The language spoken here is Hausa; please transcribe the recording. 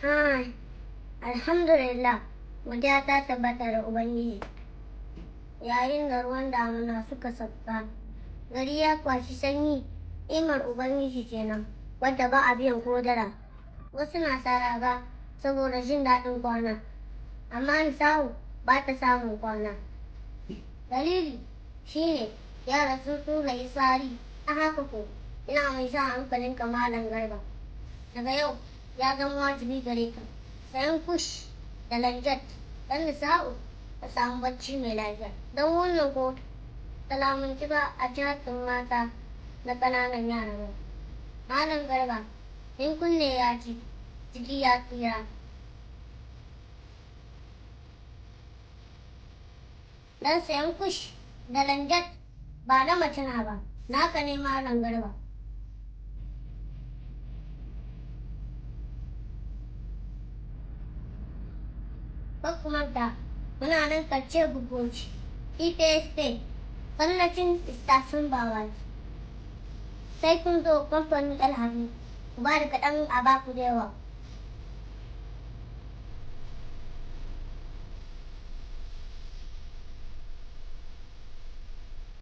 Hai, alhamdulillah, godiya ta tabbata da Ubangiji. Yayin da ruwan damuna suka sauka, gari ya kwashi sanyi, ni'imar Ubangiji kenan, wadda ba a biyan ko dala. Wasu na saraga saboda jin daɗin kwana, amma Nisa'u ba ta samun kwana. Dalili shine yara sun tura tsari, a haka ko ina mai sa hankalinka Malam Garba. Daga yau ya zama wajibi gare ka sayan kush da lanjet don Nisa'u ta samu bacci mai lafiya. Don wannan ko ta lamunci ba a ci haƙƙin mata da ƙananan yara ba. Malam Garba, in kunne ya ji, jiki ya tsira. Don sayan kush da lanjet ba na mace na ba, naka ne Malam Garba. Kar ku manta, muna nan Karce Gugoci, PPSP, Fallacin Station Bawaji. Sai kun zo kamfanin Alhamis, ku ba da kaɗan a baku da yawa.